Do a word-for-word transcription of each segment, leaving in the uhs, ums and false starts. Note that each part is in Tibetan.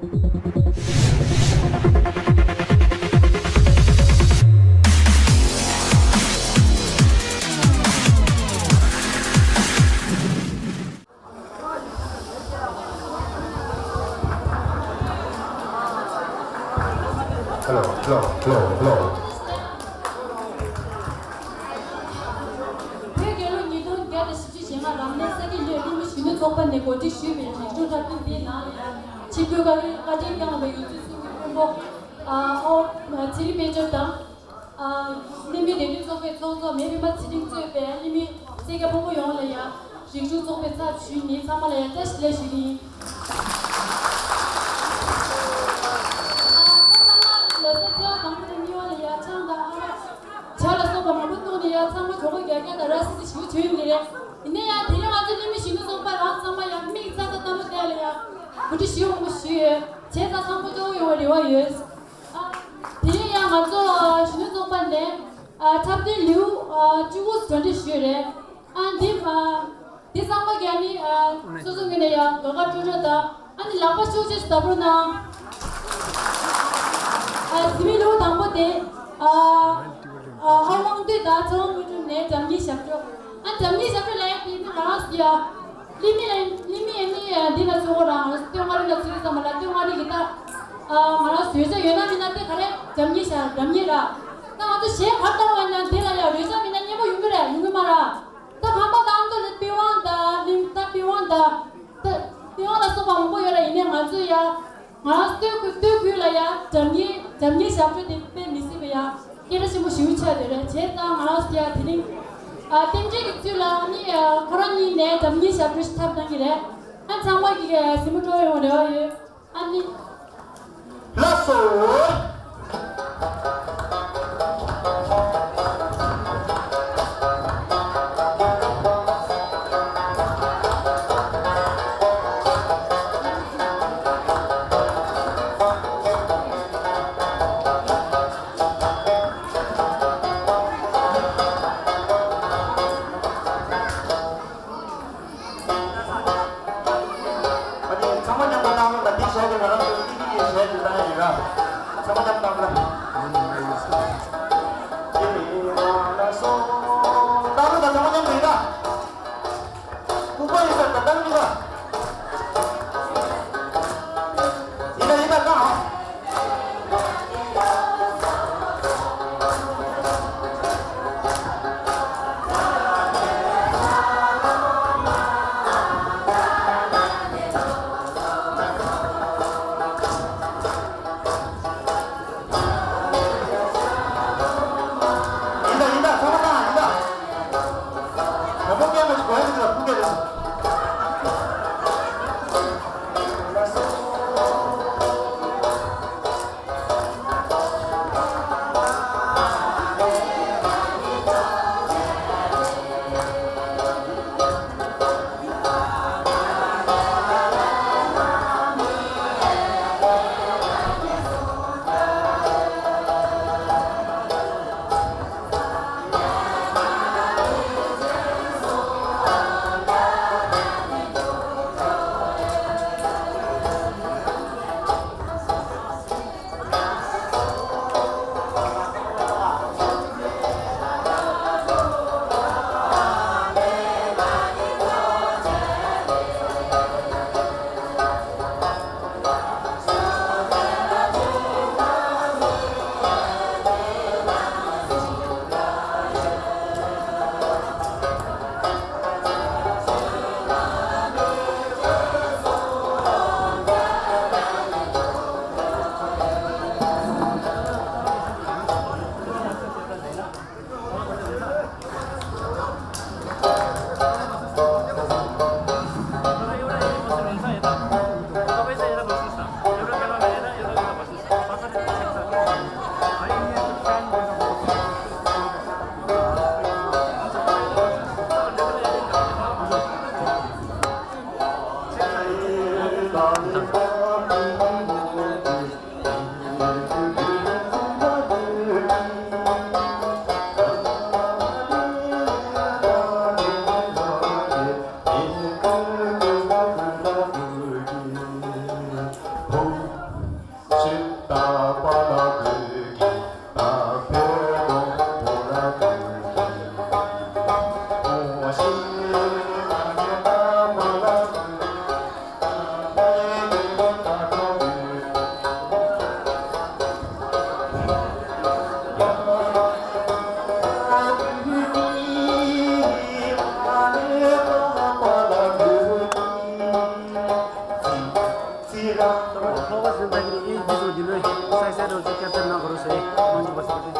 Hello, hello, hello, hello. བོད་རྒྱལ་ལོ་ཉིས་སྟོང་བརྒྱ་དང་བཞི་བཅུ་ཞེ་ལྔ་རབ་གནས་ས་ཁྱི་ལོའི་གླིང་མི་གཞོན་ནུ་ཚོགས་པ་ནས་གོ་སྒྲིག་ཞུས་པའི་རིག་གཞུང་འཁྲབ་སྟོན་འདིའི་ནང་ལ་ཡང་ཆེད་བསྐོས་བཀའ་དྲིན་བསྐྱངས་པའི་ཡུལ་དུས་གསུམ་གྱི་དཔོན་པོ་ཨ་ཨོ་ཚེ་རིང་དཔལ་འབྱོར་དང་། ཨ་གླིང་མི་བདེ་དོན་ཚོགས་པའི་ཚོགས་གཙོ་མེས་པདྨ་ཚེ་རིང་གཙོས་པའི་གླིང་མི་སེར་སྐྱ་ཕོ་མོ་ཡོངས་ལ་ཡང་རིག་གཞུང་ཚོགས་པའི་ཚབ་ཞུས་ནས་ཚང་མ་ལ་ཡང་བཀྲ་ཤིས་བདེ་ལེགས་ཞུ་གི་ཡིན། ཨ་ཚང་མ་ལོ་གསར་ཚེས་པ་དང་པོ་དང་གཉིས་པ་ལ་ཡང་ཆང་དང་ཨ་མ་ཇ་ལ་སོགས་པ་མང་པོ་བཏུང་ནས་ཡང་ཚང་མ་གྲོགས་པོ་རྒྱག་རྒྱག་དང་ར་བཟི་བཟི་ཞེ་པོ་བྱུང་ཡོད་ཀྱི་རེད། ཡིན་ན་ཡང་དེ་རིང་ང་ཚོ་གླིང་མི་གཞོན་ནུ་ཚོགས་པ་རང་ཚང་མ་ཡང་མིག་ཙག་ཙག་ལྟ་མ་བསྡད་ལ་ཡང་གོ་སྒྲིག་ཞུ་འོང་བ་ཞུས་ཡོད། བྱས་ཙང་ཚང་མ་སྐྱོ་བོ་ཡོང་བའི་རེ་བ་ཡོད། ཨ། དེ་རིང་ཡང་ང་ཚོ་གཞོན་ནུ་ཚོགས་པ་ནས་ཨ་འཁྲབ་སྟོན་ལེའུ་ཨ་བཅུ་དགུ་གྲ་སྒྲིག་ཞུས་རེད། ཨ་འདི་ཨ་འདི་ཚང་མ་གི་ཨ་ནི་ཨ་སོ་སོ་ངོས་ནས་ཡང་ལོགས་ཀ་སྤྲོད་སྤྲོད་དང་ཨ་ནི་ལག་པ་ཤུགས་ཆེ་ཞིག་བརྡབ་རོགས་གནང་། ཨ་འཛིན་མའི་ལེའུ་དང་པོ་དེ་ཨ་ཨ་ཨ་དབང་འདུས་དང་ཚེ་དབང་དངོས་གྲུབ་ནས་འགྲམ་ཉེ་ཞབས་བྲོ། ཨ་འགྲམ་ཉེ་ཞབས་བྲོ་ལབ་ཡ་དེ་ནི་ང་རང་ཡ། གླིང་མི་ལ་གླིང་མི་ཨ་ནི་འདི་ལ་ཚོད་དགོས་རང་སྟོད་མངའ་རིས་ལ་ཚོད་ཙམ་མ་ལ་སྟོད་མངའ་རིས་ཀྱི་ད་ང་རང་ཚོ་ཡོད་ཆ་ཡོད་ན་མིན་ན་དེ་ག་རེ་འགྲམ་ཉེ་ཤ་འགྲམ་ཉེ་ར། ད་ང་ཚོ་གཞས་གར་བཏང་བ་ན་དེ་ལ་ཡ་རོལ་ཆ་མིན་ན་སྙན་པོ་ཡོང་གི་རེད་ཡོང་གི་མ་ར། ད་གང་པ་ད་ཨ་མདོ་ལ་པི་ཝང་ད་གླིང་ད་པི་ཝང་ད་ད་པི་ཝང་ལ་སོགས་པ་མང་པོ་ཡོད་ར། ཡིན་ནའི་ང་ཚོ་ཡ། ང་རང་སྟོད་ཁུལ་སྟོད་ཁུལ་ལ་ཡ་འགྲམ་ཉེ་འགྲམ་ཉེ་ཞབས་བྲོ་དེ་དཔེ་མི་སྲིད་པ་ཡ་སྐད་གྲགས་ཆེན་པོ་ཞེ་པོ་ཆགས་བསྡད་རེད། བྱས་ཙང་ང་རང་ཡ་དེ་རིང་ཨ་རྟེན་འབྲེལ་གྱི་ཚུལ་ལ་ཨ་ནི་ཨ་ཁོ་རང་གཉིས་ནས་འགྲམ་ཉེ་ཞབས་བྲོ་ཞིག་འཁྲབ་གནང་གི་རེད། ཨ་ཚང་མ་གི་གཟིགས་མོ་སྤྲོ་ཡོང་རེ་བ་ཡོད། ཨ་ནི། ལགས་སོ། ཨ་ནི་ཚང་མ་མཉམ་དུ་གནང་རོགས་དང་། འདི་ཞོགས་ཀྱི་ང་རང་ཚོའི་ཀི་ཀི་ཡི་གཞས་འདི་གཏོང་ཡ་ཡིན་ར། ལྷོ་ཁ་ཟིན་ད་གི་ཨེ་འདི་ཚོ་འདི་ལོས་སའི་སའི་རོ་ཟི་ཀེབ་ཅར་གནང་དགོས་རོ་ཟེར་མང་ཆུ་པ་ཟེར་གི།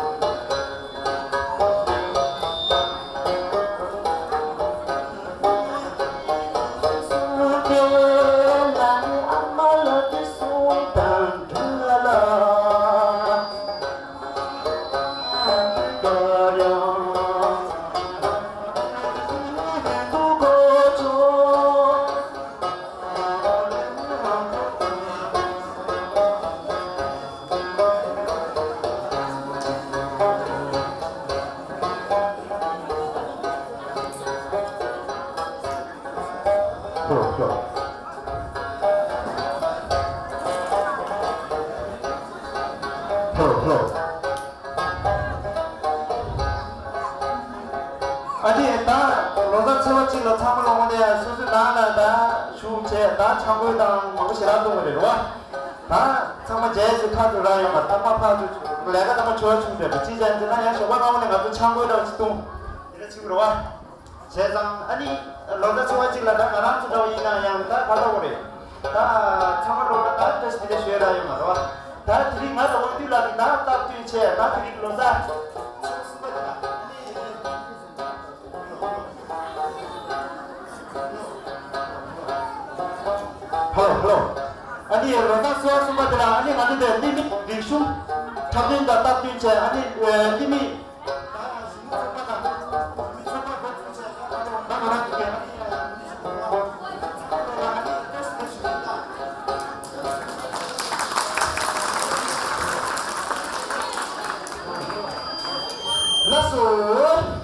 ལྷོ་ལྷོ། ལྷོ་ལྷོ། ཨ་ནི་ད་ལོ་གསར་ཚེས་པ་གཅིག་ལ་ཚང་མ་ལོག་ནས་སོ་སོའི་ནང་ལ་ད་བཞུགས་བྱས་ད་ཆང་གོས་དང་མང་པོ་ཞེ་དྲག་བཏུང་བ་རེད་རོ། ད་ཚང་མ་རྗེས་སུ་ཁ་ཐུག་ར་ཡོང་བ་ད་མ་ཕར་ཚུར་ལས་ཀ་ད་མ་བྱོས་བྱུང་བསྡད་པ་ཅི་བྱས་ཟེར་ན་ཡང་ཞོགས་པ་སྔ་མོ་ནས་ང་ཚོ་ཆང་གོས་འདྲ་བ་ཅིག་བཏུང་དེ་འདྲ་བྱེད་དགོས་རེད་བ། བྱས་ཙང་ཨ་ནི་ལོ་ཟླ་ཚེས་པ་གཅིག་ལ་ད་ང་རང་ཚོ་འདྲ་བ་ཡིན་ན་ཡང་ད་ག་ལྟ་བོ་རེད། ད་ཚང་མ་ལོ་ན་ད་བཀྲ་ཤིས་བདེ་ལེགས་ཞུ་ཡ་རག་ཡོད་མ་རེད་བ། ད་དེ་རིང་ང་དང་དབང་འདུས་ལགས་ཀྱིས་ད་སྟབས་བསྟུན་བྱས་ད་དེ་རིང་ལོ་ཟླ། ཧ་ལོ་ཧ་ལོ། ཨ་ནི་ལོ་ཟླ་གསོལ་བ་གསུམ་པ་དེ་ལ་ཨ་ནི་ང་ཚོ་དེ་གླེང་མི་རིག་གཞུང་འཁྲབ་སྟོན་དང་སྟབས་བསྟུན་བྱས་ཨ་ནི་གླེང་མི། ལགས་སོ།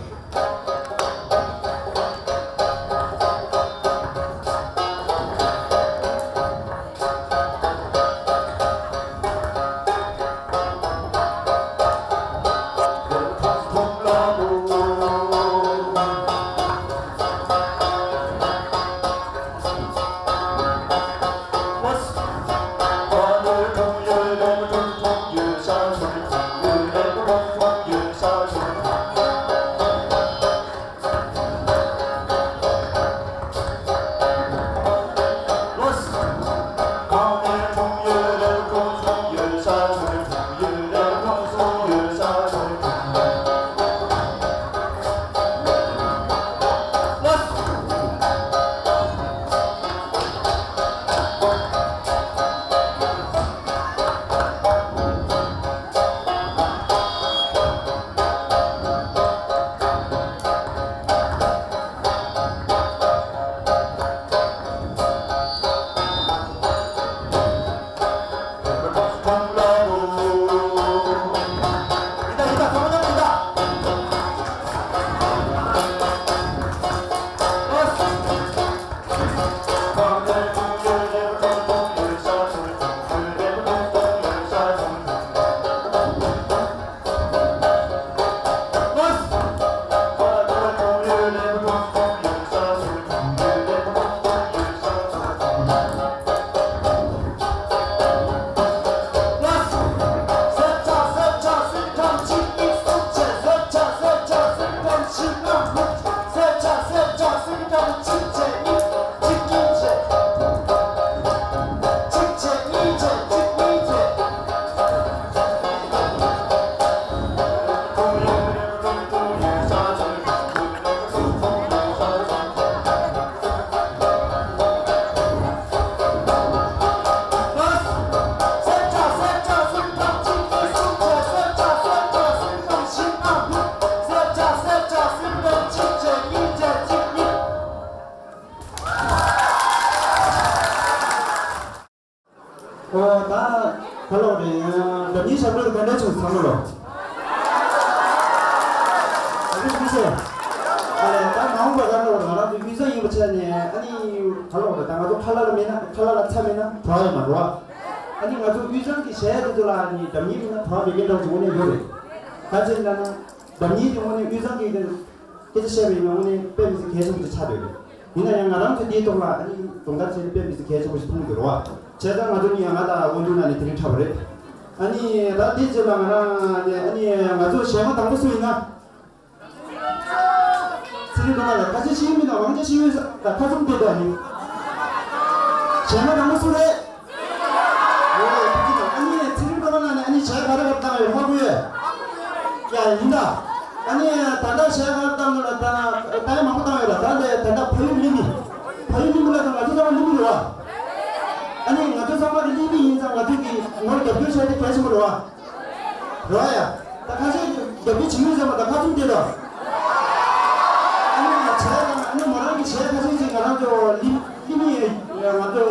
ཨོ་ད་ག་ལོག་རེད། འདྲ་མིན་ཞབས་བྲོ་དེ་ག་འདྲ་བྱུང་ཚང་མ་ལོ། ཨ་ནི་མི་ཤེས། ཨ་ལས་ད་མ་འོངས་པ་ག་ལོག་རེད། ང་རང་ཚོ་དབུས་གཙང་ཡིན་པ་བྱས་ནས་ཨ་ནི་ག་ལོག་རེད། ད་ང་ཚོ་ཁ་ལག་ལ་མེད་ན་ཁ་ལག་ལ་ཚྭ་མེད་ན་བྲོ་བ་ཡོད་མ་རེད་བ། ཨ་ནི་ང་ཚོ་དབུས་གཙང་གི་གཞས་དེ་ཚོ་ལ་ཨ་ནི་འདྲ་མིན་མེད་ན་བྲོ་བ་མེད་མཁན་འདྲ་བོ་ཅིག་དངོས་གནས་ཡོད་རེད། ག་ཅི་ལབ་ན་འདྲ་མིན་དེ་དངོས་གནས་དབུས་གཙང་གི་སྐད་ཆ་བཤད་པའི་ངང་ནས་དཔེ་མི་སྲིད་གལ་ཆེན་པོ་ཅིག་ཆགས་བསྡད་ཡོད་རེད། ཡིན་ན་ཡང་ང་རང་ཚོ་འདིའི་ཐོག་ལ་ཨ་ནི་སྦྱོང་བརྡར་བྱས་ནས་དཔེ་མི་སྲིད་གལ་ཆེན་པོ་ཞིག་མཐོང་གི་འདུག་རེད་བ། བྱས་ཙང་ང་ཚོ་གཉིས་ཡང་ང་དང་དབང་འདུས་ལགས་ནས་དེ་རིང་འཁྲབ་པ་རེད། ཨ་ནི་ད་དེའི་རྗེས་ལ་ང་རང་ནས་ཨ་ནི་ང་ཚོ་གཞས་མ་དང་པོ་སུ་ཡིན་ན། ཚེ་རིང་སྒྲོལ་མ་ལགས་ཁ་ཆེ་ཤེས་ཡོན་མི་དང་དབང་ཆ་ཤེས་ཡོན་ས་ཁ་ཚུམ་སྟེ་ད་ཡིན། གཞས་མ་དང་པོ་སུ་རེད། ཡིན་ད། ཨ་ནི་ད་ལྟ་གཞས་གང་བཏང་ན་ལ་ད་ལྟ་མང་པོ་བཏང་ཡོད་ལ། ད་ལྟ་ད་ལྟ་ཕ་ཡུལ་གླིང་མི། ཕ་ཡུལ་གླིང་མི་ལ་ད་ང་ཚོ་ཚང་མ་གླིང་མི་རེད་བ། ཨ་ནི་ང་ཚོ་ཚང་མ་གི་གླིང་མི་ཡིན་ཙང་ང་ཚོ་གི་ངོར་རྒྱབ་སྐྱོར་བྱས་ཏེ་གལ་ཆེན་པོ་རེད་བ། རེད་བ་ཡ། ད་ཁ་ཤས་རྒྱབ་སྐྱོར་བྱེད་མུས་ཙམ་པ་ད་ཁ་ཚུམ་དེ་དང་། ཨ་ནི་ང་བྱས་ཙང་ཨ་ནི་མོ་རང་གི་གཞས་ཁ་ཤས་ཅིག་ང་རང་ཚོ་གླིང་གླིང་མི་ང་ཚོ་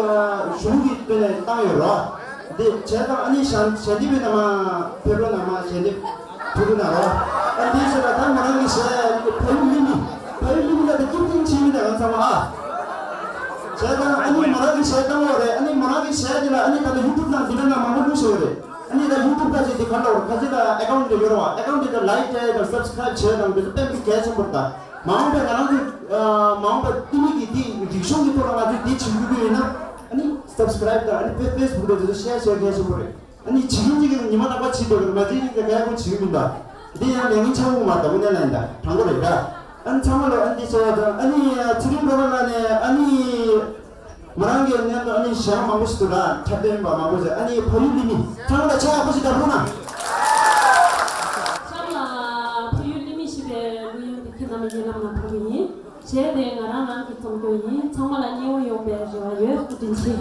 གཞུང་གི་སྟེང་ནས་བཏང་ཡོད་རེད་བ། འདི་བྱས་ཙང་ཨ་ནི་ཞལ་ཞལ་འདེབས་པའི་ནང་མ་ཕེབས་རོགས་གནང་མ་ཞལ་འདེབས་ཕུལ་རོགས་གནང་རོགས། ཨ་འདི་བྱས་ལ་ད་མོ་རང་གི་གཞས་ཕ་ཡུལ་གླིང་མི་ཕ་ཡུལ་གླིང་མི་ལ་ད་སྐྱིད་སྐྱིད་བྱེད་མི་ད་གང་ཚང་མ་ཨ། བྱས་ཙང་ཨ་ནི་མོ་རང་གི་གཞས་བཏང་བ་རེད། ཨ་ནི་མོ་རང་གི་གཞས་འདི་ལ་ཨ་ནི་ད་ལྟ་ཡུ་ཊུབ་ནང་འདི་འདྲ་ནང་མང་པོ་བླུགས་བཞག་ཡོད་རེད། ཨ་ནི་ད་ཡུ་ཊུབ་ཁ་ཅིག་འདི་ག་ལ་བར་ཁ་ཅིག་ལ་ཨེ་ཀའུན་ཊི་འདི་ཡོད་རེད་བ། ཨེ་ཀའུན་ཊི་འདི་ལ་ལའིཀ་བྱས་དང་སབ་སི་ཀ་རའིབ་བྱས་དང་འདི་ཚོ་དཔེ་མི་གལ་ཆེན་པོ་རེད་ད། མ་འོངས་པའི་ང་རང་ཚོ་མ་འོངས་པ་ལྟེ་གནས་ཀྱི་དེ་རིག་གཞུང་གི་ཐོག་ལ་ང་ཚོས་དེ་བྱེད་དགོས་ཀྱི་ཡོད་ན། ཨ་ནི་སབ་སི་ཀ་རའིབ་དང་ཨ་ནི་ཕེ་ཕེ་སི་བུག་དང་དེ་ཚོ་ཤེར་བྱེད་གལ་ཆེན་པོ་རེད། ཨ་ནི་བྱེད་ཀྱིན་བྱེད་ཀྱིན་ཉི་མ་རྟག་པར་བྱེད་དགོས་རེད། མ་བྱེད་ཀྱིན་ཀྱང་ག་ཡག་པོ་བྱེད་ཀྱི་མིན་ད། དེ་ཡང་ལས་ངན་ཆགས་འོང་མ་ད་དངོས་གནས་ལ་ཡིན་ད་དྲང་པོ་རེད་ད། ཨ་ནི་ཚང་མ་ལ་ཨ་ནི་དེ་བྱས་ཡ་དང་ཨ་ནི་ཚེ་རིང་སྒྲོལ་མ་ལགས་ནས་ཨ་ནི་མོ་རང་གི་མཉམ་དུ་ཨ་ནི་གཞས་མང་པོ་ཞིག་འདུག་ད། འཁྲབ་སྟོན་པ་མང་པོ་ཞིག་ཨ་ནི་ཕ་ཡུལ་གླིང་མི་ཚང་མ་ལ་ཕྱག་ཡག་པོ་ཞིག་བརྡབ་རོགས་གནང་། ལྕམ་ལགས་ཕ་ཡུལ་གླིང་མི་ཞེས་པའི་གླུ་དབྱངས་འདི་ཁྱེད་རྣམ་པའི་སྙན་ལམ་ལ་ཕུལ་གྱི་ཡིན། གཞས་དེ་ང་རང་རང་གིས་རྩོམ་རྒྱུ་ཡིན། ཚང་མ་ལ་མཉེས་པོ་ཡོང་བའི་རེ་བ་ཡོད། བཀའ་དྲིན་ཆེ།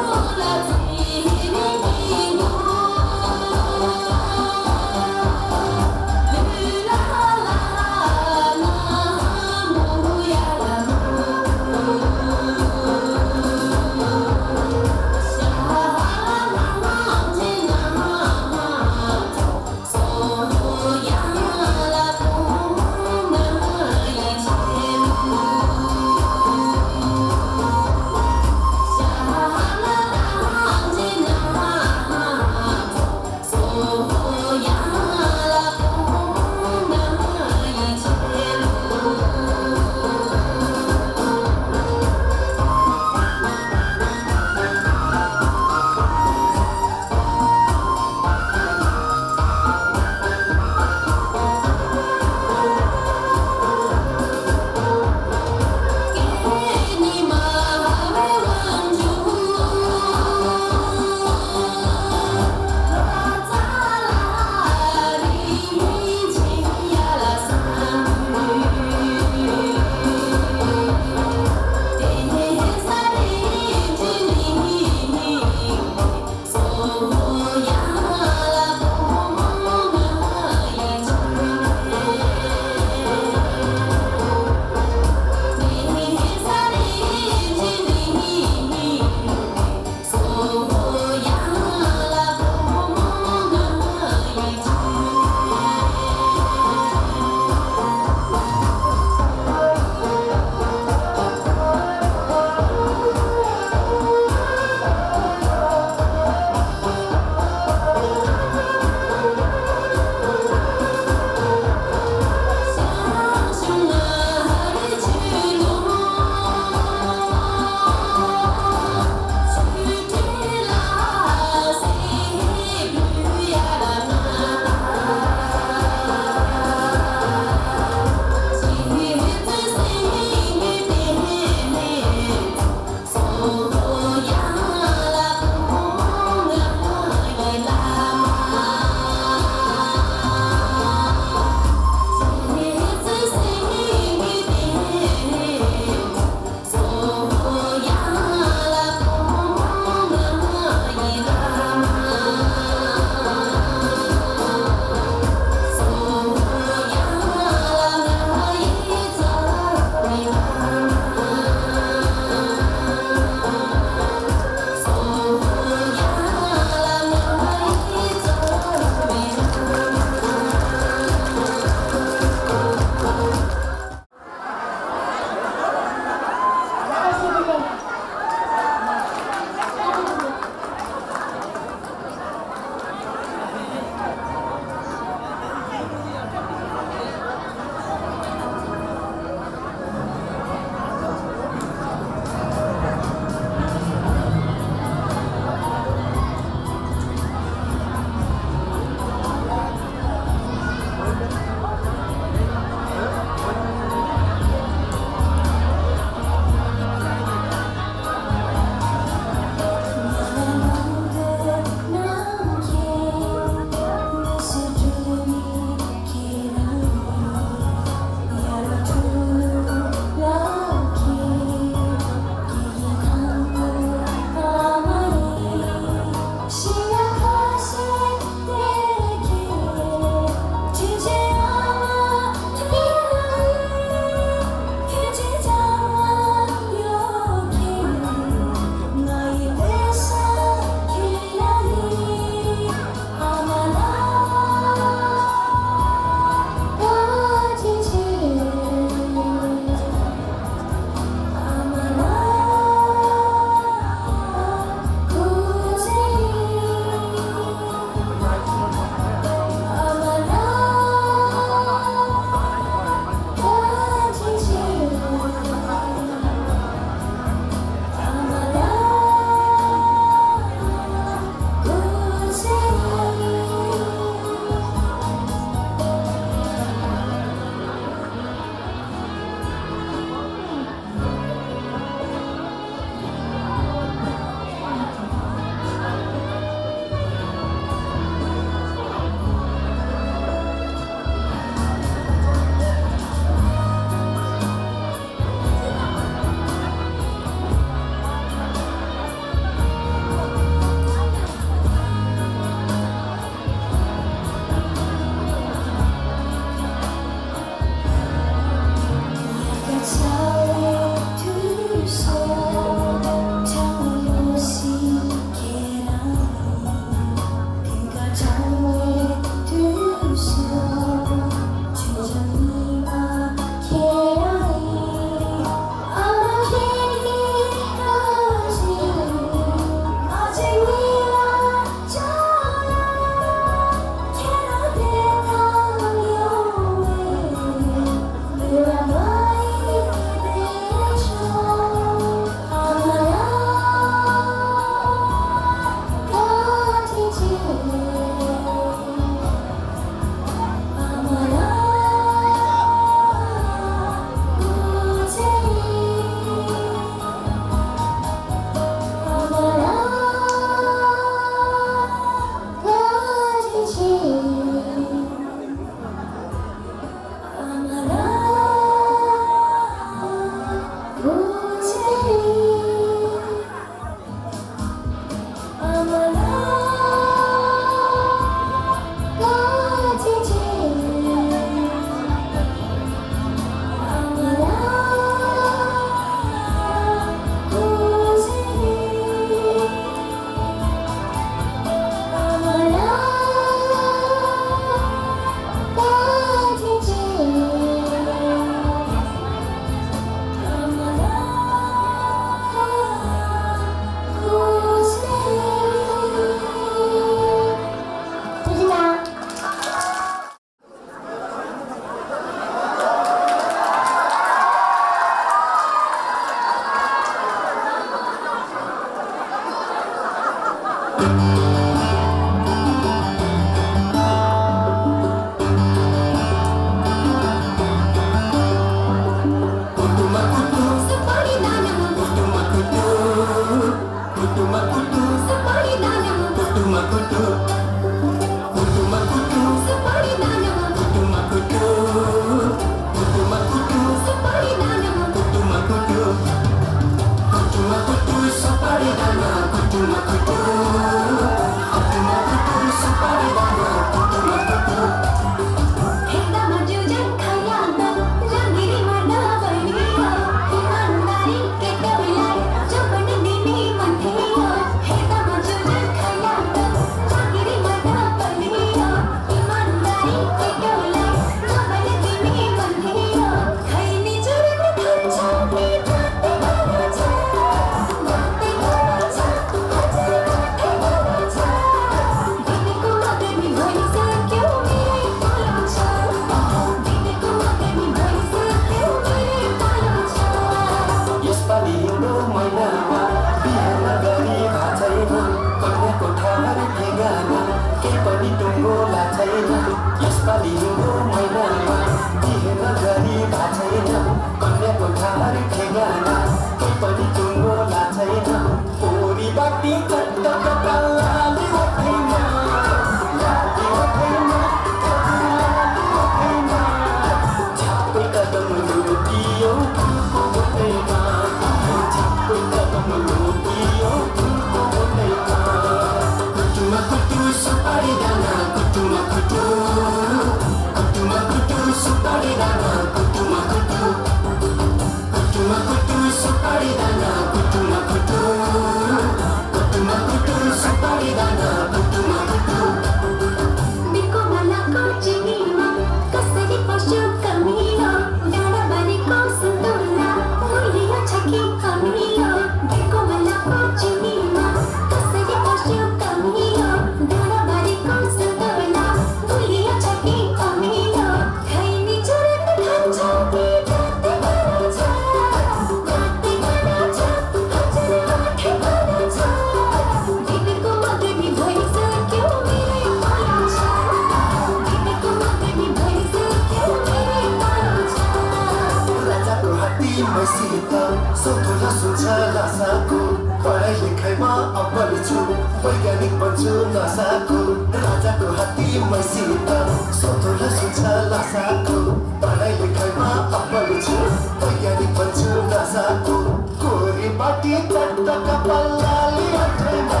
मैं सीता, सो थोड़ा सुझा ला साको, पढ़ाई लिखाई में अव्वल छु, वैज्ञानिक बन्छु ना साको, राजा को हाथी मैं सीता, सो थोड़ा सुझा ला साको, पढ़ाई लिखाई में अव्वल छु, वैज्ञानिक बन्छु ना साको, गोरी बाटी चट्ट कपाल लाली ओठैमा,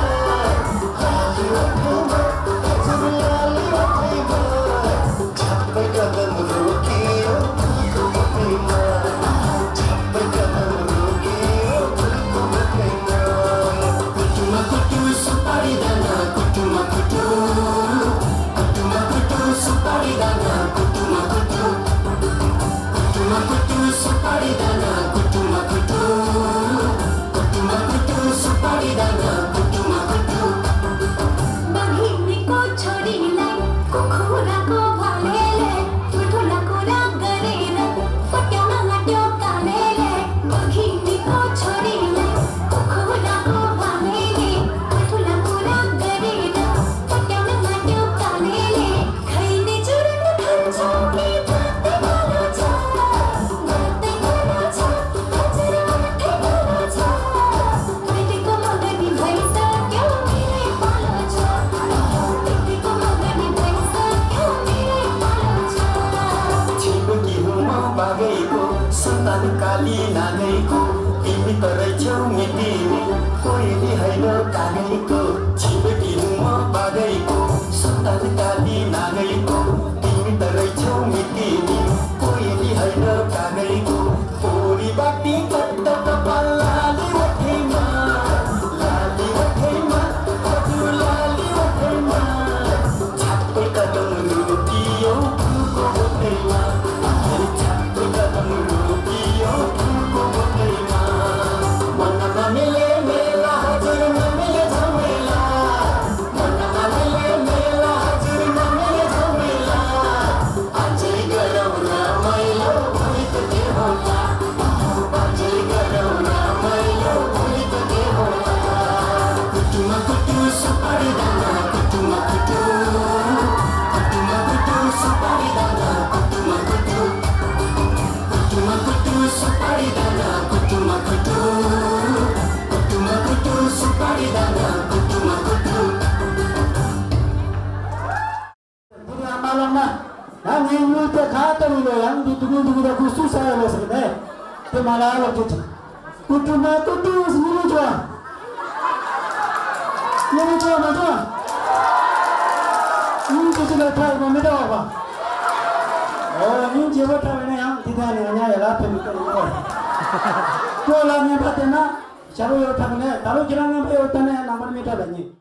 लाली ओठैमा, हजुर लाली ओठैमा। झ्याप्पै कदम रोकियो फुलको बोटैमा। झ्याप्पै कदम रोकियो फुलको बोटैमा। कुटुमा कुटु सुपारी दाना कुटुमा कुटु। कुटुमा कुटु सुपारी दाना कुटुमा कुटु। कुटुमा कुटु सुपारी दाना कुटुमा कुटु। कुटुमा कुटु सुपारी दाना कुटुमा कुटु। बहिनीको छोरीलाई कुखुराको भालेले ठुल्ठुला कुरा गरेर पट्याउन लाग्यो कालेले। बहिनीको छोरीलाई कुखुराको भालेले ठुल्ठुला कुरा गरेर पट्याउन लाग्यो कालेले। खैनी चुरुट खान्छौ कि भातै खानु छ? भातै खानु छ? हजुर भातै खानु छ? बेटीको मगनी भइसक्यो मेरै पालो छ। बेटीको मगनी भइसक्यो मेरै पालो छ। छिमेकी हुँ म बागैको सन्तान काली नागैको। तिमी त रहेछौ मितिनी कोइली होइन कागैको। छिमेकी हुँ म बागैको सन्तान काली नागैको। तिमी त रहेछौ मितिनी कोइली होइन कागैको। पोरी बाटी चट्ट कपाल लाली ओठैमा, लाली ओठैमा, हजुर लाली ओठैमा। झ्याप्पै कदम रोकियो फुलको बोटैमा। झ्याप्पै कदम रोकियो फुलको बोटैमा। मन नमिले मेला हजुर नमिले झमेला। मन नमिले मेला हजुर नमिले झमेला। अझै गरौँ रमाइलो भोलि त के होला? अझै गरौँ रमाइलो भोलि त के होला? कुटुमा कुटु सुपारी दाना कुटुमा कुटु। कुटुमा कुटु सुपारी दाना कुटुमा कुटु। कुटुमा कुटु सुपारी दाना कुटुमा कुटु। कुटुमा कुटु सुपारी दाना कुटुमा कुटु। ཡང་ངའི་ཡུལ་དེ་ཁ་ཏོ་ཡིན་ལ་ཡང་འདི་དུ་གུ་འདུག་ད་ཁུ་སུ་ས་ཡ་ལོ་ཟེར་ནས་དེ་མ་ལ་ལོ་ཅི་ཅི་ཀུ་ཀྲུ་མ་ཀུ་ཀྲུ་ཟེར་ཉི་མ་ཅོ་ཉི་མ་ཅོ་མ་ཅོ་ཉིན་ཅི་ཅི་ལ་ཐ་ཡི་མ་མི་ད་བ་བ་ཨོ་ཉིན་ཅི་བ་ཐ་བ་ནས་ཡང་འདི་ད་ནས་ཉ་ཡ་ལ་ཕེ་མི་ཏོ་ཡིན་ལ་ཉན་པ་དེ་ན་ཞབས་ཡོད་ཐ་བ་ནས་ད་ལོ་ཁྱེད་རང་ངན་པ་ཡོད་ད་ནས་ནང་པར་མི་ད་ལ་ཉིན།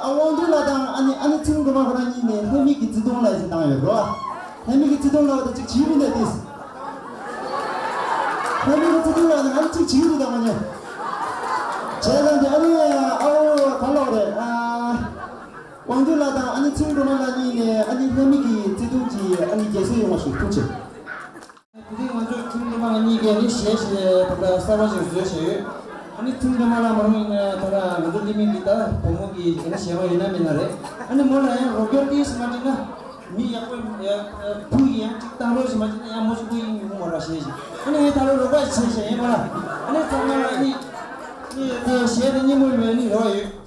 ཨ་དབང་འདུས་ལགས་དང་ཨ་ནི་ཨ་ནི་ཚེ་རིང་སྒྲོལ་མ་ཁོ་རང་གཉིས་ནས་ལྷད་མེད་ཀྱི་བརྩེ་དུང་ལ་ཞེས་བཏང་ཡོད་རོ། ལྷད་མེད་ཀྱི་བརྩེ་དུང་ལ་བ་ད་ཅིག་བྱིས་མི་འདུག་ཏིས། ལྷད་མེད་ཀྱི་བརྩེ་དུང་ལ་ནི་ཨ་ནི་ཅིག་བྱིས་འདུག་ད་མ་ཉེ། བྱས་ཙང་དེ་ཨ་ནི་ཨ་བོ་ག་ལོག་རེད། ཨ་དབང་འདུས་ལགས་དང་ཨ་ནི་ཚེ་རིང་སྒྲོལ་མ་ལགས་གཉིས་ནས་ཨ་ནི་ལྷད་མེད་ཀྱི་བརྩེ་དུང་གི་ཨ་ནི་རྒྱལ་སྲས་ཡོང་བ་ཞིག་ཐུགས་རྗེ་ཆེ། དེ་རིང་ང་ཚོ་ཁྱིམ་སློབ་མ་གཉིས་ཀས་ནི་གཞས་ཤིག་ད་ལྟ་གསར་པ་ཞིག་བཟོས་བྱས་ཡོད། ཨ་ནི་ཁྱིམ་སློབ་མ་ལ་མ་རུང་ཡིན་ན་ད་ལྟ་ང་ཚོ་ལི་མི་གི་ད་བུ་མོ་གི་ཡིན་ན་གཞས་པ་ཡིན་ན་མིན་ན་རེད། ཨ་ནི་མོ་ལ་ཡང་རོགས་སྐྱོར་ཏིས་མ་བྱས་ན་མི་ཡག་པོ་ཡ་བུ་ཡིན་ཡང་གཅིག་བཏང་རོགས་ཞིག་མ་བྱས་ན་ཡང་མོ་ཞིག་བུ་ཡིན་ཡོང་མ་ར་ཞེས་ཤིག་ཨ་ནི་ངས་ད་ལོ་རོགས་པ་བྱས་བྱས་ཡིན་མ་ལ། ཨ་ནི་ཚང་མ་ལ་ནི་ནི་དེ་གཞས་དེ་སྙིང་མོ་ཡོད་ནི་རོགས་ཡོད།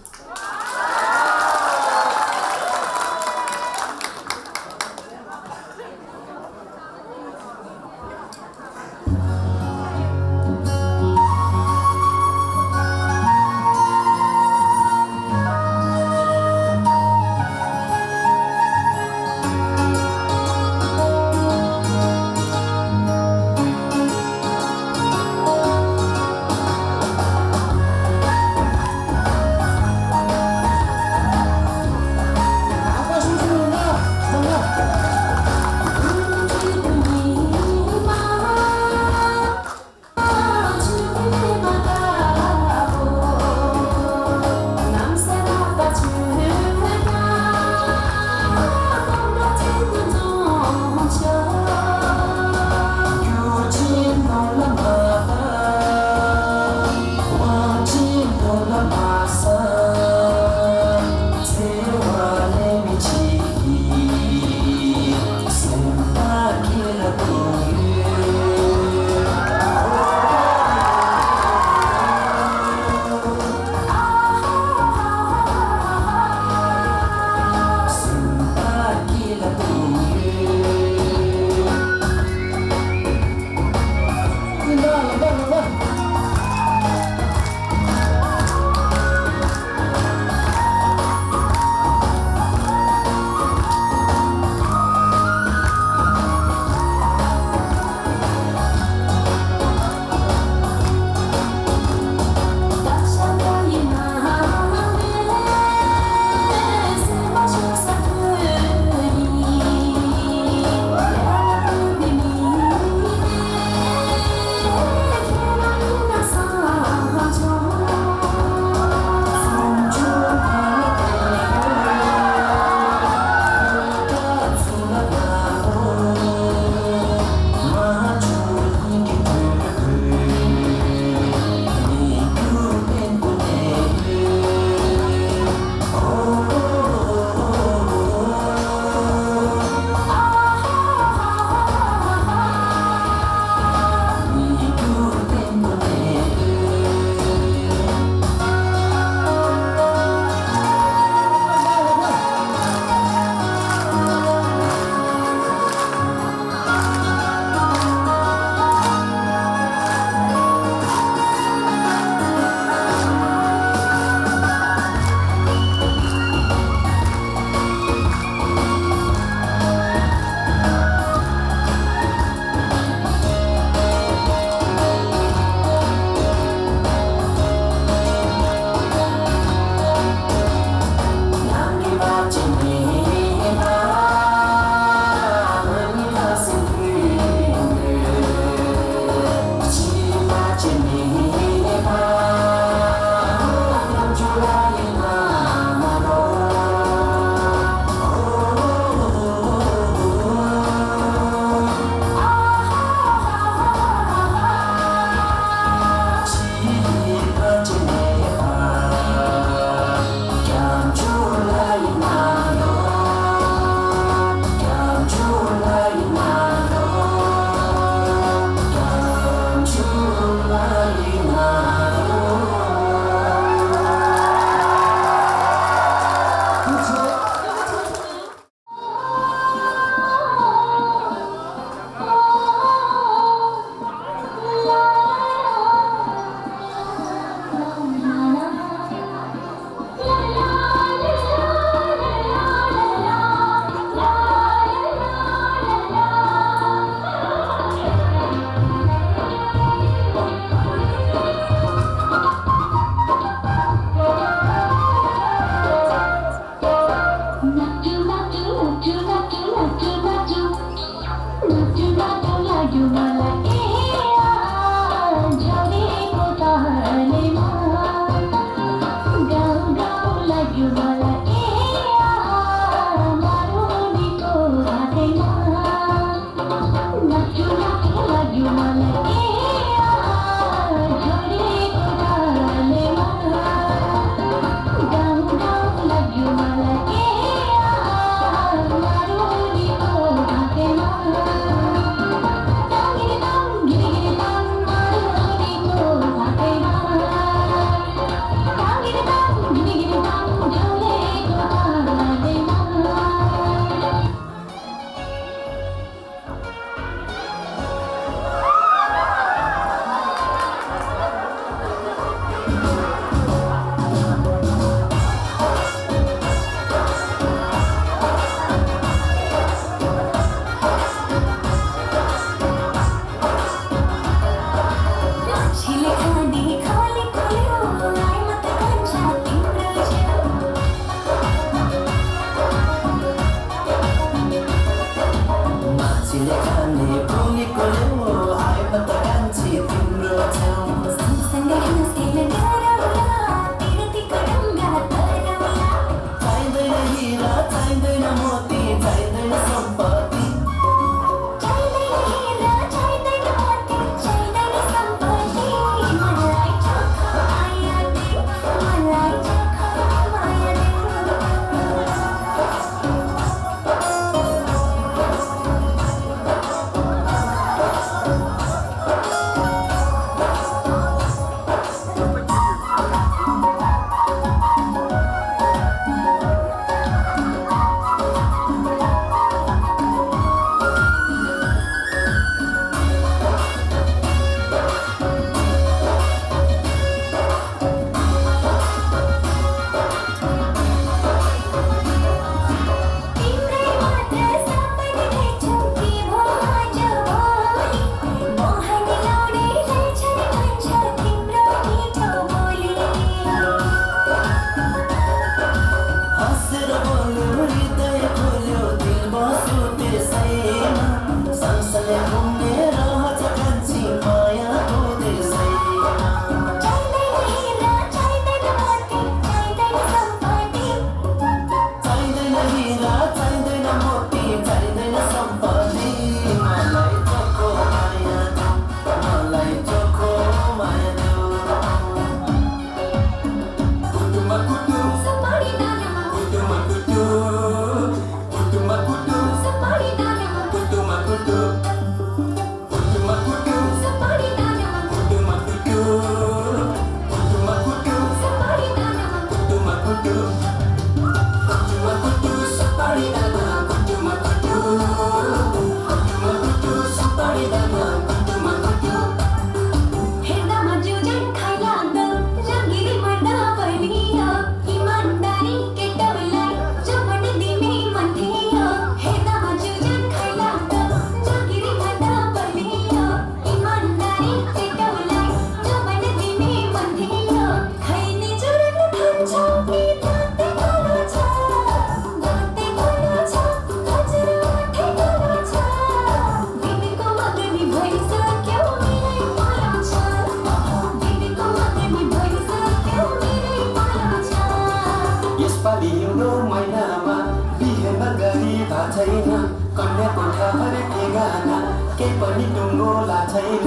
कन्याको ठहर ठेगाना, केही पनि टुङ्गोलाई छैन।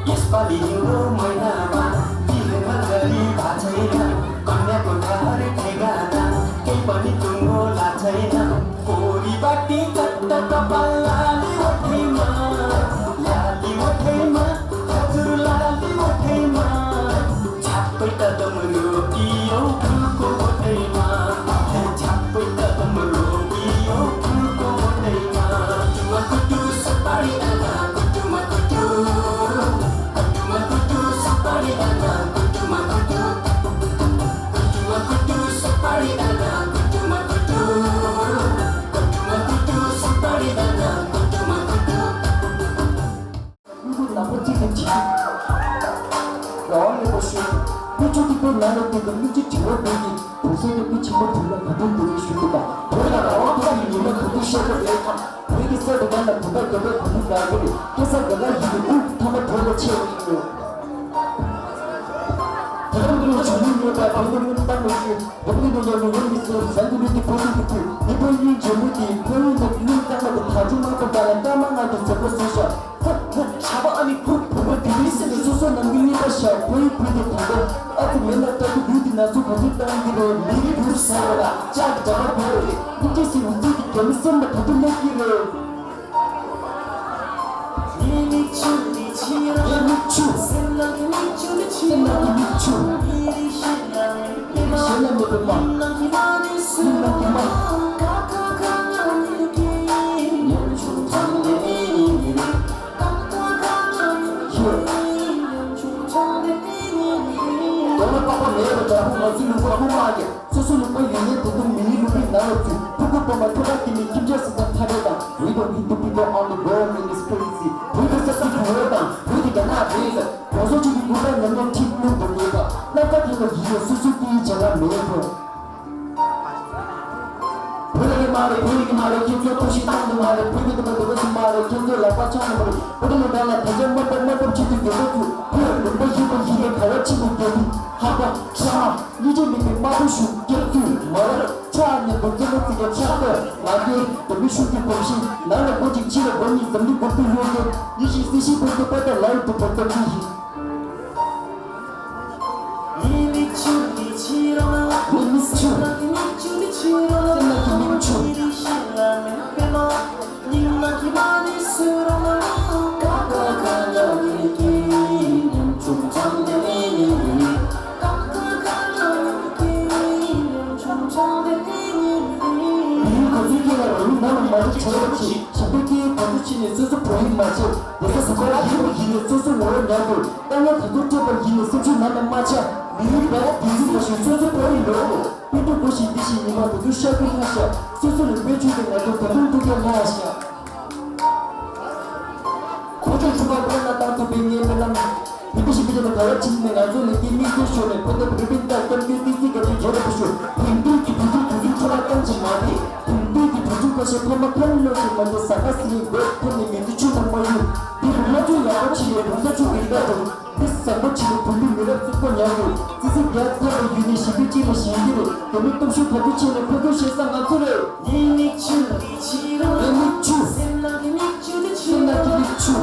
यसपालि हिउँदो महिनामा तिहारमा गरिबा छैन। कन्याको ठहर ठेगाना, केही पनि टुङ्गोलाई छैन। कोरीबाटी कट्टा कपाल, लाली ओठैमा, लाली ओठैमा, हजुर लाली ओठैमा। झ्याप्पै कदम रोकियो फुलको बोटैमा, झ्याप्पै कदम रोकियो फुलको बोटैमा। कुटुमा कुटु सुपारी दाना, कुटुमा कुटु, कुटुमा कुटु सुपारी दाना, कुटुमा कुटु, कुटुमा कुटु सुपारी दाना, कुटुमा कुटु, कुटुमा कुटु सुपारी दाना, कुटुमा कुटु। སྨྱུ་གུ་ནག་པོ་གཅིག་གིས་བྱེད། རང་དབང་མེད་པར་ཞུ། སྨྱུ་གུ་གཅིག་པོའི་ནང་ལ་བསྡད་པའི་སྨྱུ་གུ་དྲི་བ་འདི་གིས་བོད་སོག་གི་སྨྱུ་ཆེན་པོ་བོད་ལ་ག་དུས་འགྲོ་གི་ཞུ་གི་དང་། བོད་ལ་རང་དབང་ཐོབ་ཀྱི་ཉི་མ་ག་དུས་ཤར་གི་རེད་དང་། བོད་ཀྱི་ས་དེ་ག་ལ་བོད་པ་རྒྱ་བོད་ག་དུས་ལ་གི་རེད། སྐྱེ་ས་ག་ལ་ཡིན་གི་དབུགས་ཐ་མ་བོད་ལ་ཆད་ཡོད་ཀྱི་ཡོད། ད་ལྟ་འདི་ལ་བྱུང་མྱོང་ཡོད་པ་བོད་ཀྱི་སྨྱུ་གུ་བཏང་མ་ཤེས། བོད་ཀྱི་འདི་ལ་ནི་ཡོད་མི་སྲིད། བཟང་གི་ལུས་དེ་བོད་ཀྱི་ཕུ། མི་བོད་གཉིས་འབྱོར་མོད་དེ་བོད་ཡིན་ན་གླུ་བཏང་མ་དེ་ད་ཅུང་མ་གཏོགས་པ་ལ་སྐར་མ་ལྔ་དེ་ཟོག་པོ་བཟོས་ཤག་ཧོ་ཧོ། ཆ་བ་ཨ་ནི་ཕུ་བོད་པ་དེ་མི་སེམས་ནས་སོ་སོ་ནང་གི་གཉིས་པ་ཤ་ཁོའི་བུ་དེ་དང་པོ་ཨ་ཙི་མེད་ན་ལྟ་བུ་བུ་དེ་ན་ཚོ་ག་ཚོད་བཏང་གི་རེད། མི་རིགས་བུ་ཟ་བ་ལ་ལྕགས་འདྲ་པོ་རེད། སྙིང་རྗེ་ཟེར་བའི་ཚིག་གི་རྒྱ་མི་སེམས་ལ་ག་དུས་སླེབས་ཀྱི་རེད། ངའི་མིག་ཆུ། ངའི་མིག་ཆུ། སེམས་ནང་གི་མིག་ཆུ། སེམས་ནང་གི་མིག་ཆུ། གཞན་ལ་མེད་པའི་མ། སེམས་ནང་གི་མ། ཉམ་ཆུང་ཐང་ནས་ཡིན་གྱི་རེད། དོ་ལ་པགས་པ་མེད་པ་འདྲ་པོ། ང་ཚོའི་ལུང་པ་ཁུག་མ་རྒྱག་སོ་སོ་ལུང་པ་ཡོད་ཡོད་དེ་དུ་མི་ཡི་ལུང་པའི་ནང་ལ་ཚུད། ཕྲུ་གུ་སྤོ་མ་ཐོ་ར་དེ་མི་ཁྱིམ་ཆ་སི་ཚང་ཐ་རེ་དང་། We don't need to be the only world in this crazy. We the sexy world དང་བོད་ཀྱི་རྒྱ་ནག་རེད། གོང་ས་མཆོག་གི་སྐུ་པར་ཉམས་ལེན་ཁྲིད་གནང་དུ་མེད་པ། སྣ་ཁ་དེ་ལ་ཡིད་ཡོད་སོ་སོ་དེའི་བྱ་བ་མེད་པ། བོད་ལ་ཡི་མ་རེད། བོད་ཡི་མ་རེད། ཁྱེད་ཚོ་ཐུགས་ཤིག་བཏང་དུ་མ་རེད། བོད་ཀྱི་དུ་མ་དུ་མ་ཞིག་མ་རེད། ཁྱེད་ཚོ་ལག་པ་འཆང་དུ་མ་རེད། བོད་དུ་མི་དང་ལ་དེ་ཚོ་དམར་པོ་དམར་པོ་ཆེད་དུ་འགྱོད་པ་ཚུ་བོད་ལུང་པ་ཡིན་པ་ཡིན་པའི་ག་བ་ཆེད་དུ་འགྱོད་དུ་ཧ་པ་ཆ། གཉིས་ཆ་མི་དེ་དམར་པོ་ཤུགས་རྒྱབ་ཚུལ་མ་རབས་ཕྱག་ཉེ་པོ་རྩེ་མོ་རྩེ་རྒྱབ་ཕྱག་ཏུ་ང་ཚོའི་བོད་མི་ཤུགས་ཀྱི་གོམས་གཤིས་ནང་ལ་སྒོ་གཅིག་ཕྱི་ལ་སྒོ་གཉིས། འཛམ་གླིང་སྒོ་ཕྱུགས་ཡོད་ཀྱི་ཡིད་བཞིན་སྲིད་ཞིའི་བོད་ཀྱི་དཔའ་རྟགས་ལ་ཡོད་དུ་བོད་ཀྱི་ཁུལ་ཡིན། ངའི་མིག་ཆུ། ངའི་མིག་ཆུ། སེམས་ནང་གི་མིག་ཆུ། མི་ཡུལ་ག་ཚོད་སྐྱེ་ལ་རང་ལུས་ནང་ལ་མ་འཇུག་བྱ་བ་བྱེད། ཞབས་པད་སྐྱེ་ག་ཚོད་ཕྱིན་ནས་སོ་སོ་བོད་ཡིག་མ་བྱེད། དེ་ས་ས་ག་ལ་ཡིན་པ་ཡིན་ནས་སོ་སོ་ངོ་བོ་ཉར་དགོས། དཀའ་ངལ་ག་ཚོད་སྤྲད་པ་ཡིན་ནས་སེམས་ཤུགས་ནང་ལ་མ་ཆག་མི་ཡུལ་བས་དེ་ཚོད་མ་ཤེས་སོ་སོ་བོད་ཡིག་ལོ། དཔེ་སྟོན་པ་ཞིག་འདི་ཞིག་ཉི་མ་དེ་ཚོ་ཤར་ཁུལ་ལྷག་ཤག་སོ་སོ་ལ་དཔེ་ཆོས་དེ་ང་ཚོ་ད་དུང་ཐུགས་ཀྱང་ལྷག་ཤག་གོ་ཆོད་ཐུབ་པ་དཔེར་ན་བཏང་ཐུབ་པའི་ངའི་དཔེ་ལམ། དེ་འདྲ་ཞིག་གི་དེ་ནས་ག་བ་ཕྱིན་ནས་ང་ཚོ་ལས་ཀའི་དམིགས་ཡུལ་ཤོར་ནས་བོད་ནས་བོད་པའི་ལྟ་སྐྱབས་མགོན་བསྟན་འཛིན་དགའ་ཚོའི་རྒྱལ་རབས་ཤོར། དེང་དུས་ཀྱི་བོད་ཕྲུག་དེ་ཚོའི་འཕྲོ་བརླག་ཐམས་ཅད་མ་བསྡད། དེང་དུས་ཀྱི་བོད་ཕྲུག་ཁ་ཤས་ཕ་མ་ཁ་ལོ་ཞིག་མ་འདྲ་ས་ཁ་སི་ནི་བོད་ཐོབ་ནས་མི་ཚེ་ཆུ་ནང་མ་ཡུར། དེ་རུ་སློབ་སྦྱོང་ཡག་པོ་བྱས་ནས་གོང་ས་མཆོག་གི་བཀའ་དང་། འདི་བཟང་པོ་བྱས་ནས་བོད་མི་མི་རབས་གསུམ་པ་ཉར་དགོས། ཙི་ཙི་རྒྱལ་ཚ་བའི་ཡུལ་ནས་ཞི་བདེ་གཅིག་ལ་ཞེན་གྱི་རེད། དེ་མིན་སྟོབས་ཤུགས་ག་ཚོད་བྱས་ནས་ཕ་གིར་བཤད་ས་ང་ཚོ་རེད། ངའི་མིག་ཆུ། ངའི་མིག་ཆུ། སེམས་ནང་གི་མིག་ཆུ།